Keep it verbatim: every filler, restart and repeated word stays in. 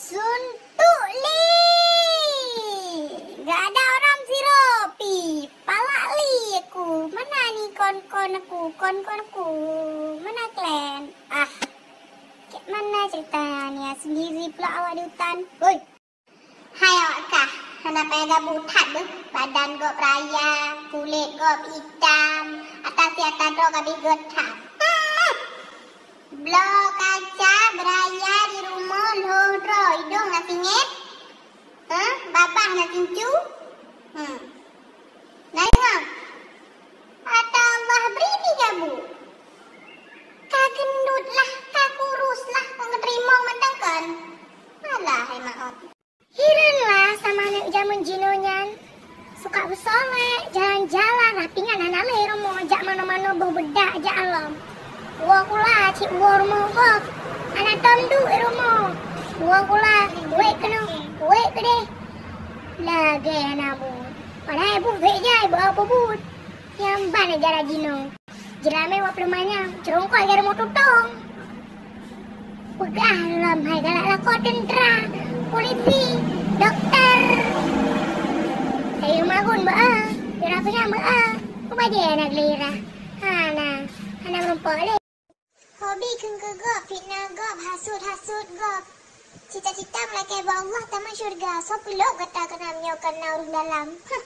Suntuk li! Gak ada orang siro pi. Palak li aku. Mana ni kon-kon aku? Kon-kon aku. Mana kalian? Ah. Kek mana cerita ni? Sendiri pula awak di hutan. Hoi. Hai awak kah. Hana payah gabu that beuh. Badan gob raya, kulit gob hitam, atas si atas droe ka bigöt that. Hmm. Bloe kaca beuraya di rumoh lhôh droe, idong na singét, hah? Babah na sincu. Hmm. Na ingat, ata Allah bri pih gabu. Ka geundut lah, ka kurus lah, ka geuteurimong mantong kon. Alah, hai maot. Hireuen lah sama aneuk jameun jinoe nyan. Suka beusolek, jalan-jalan, tapi nyan hana lé rumoh, jak manoe-manoe boh beudak jak alom. Woe kula cit woe rumoh gob, hana tom duek rumoh. Woe kula, wék keunoe, wék keudeh. Lagèe hana buet. Padahai buet jai beu apa buet. Nyang ban ajaran jinoe. Jeulamé wak peuleumanyan, ceurongkoi gaya rumoh tutong. Peugah lom hai galak lakoe teuntra, polisi, doktor. Kayu magun beu, jura peunyan beu, peubajée aneuk lira. Hana, hana meurumpok lé. Hobi keungkeu gob, fitnah gob, hasut-hasut gob. Cita-cita meulakée bak Allah tamat syurga. Soe peulok gata keunam nyoe kana ureueng dalam. Huh.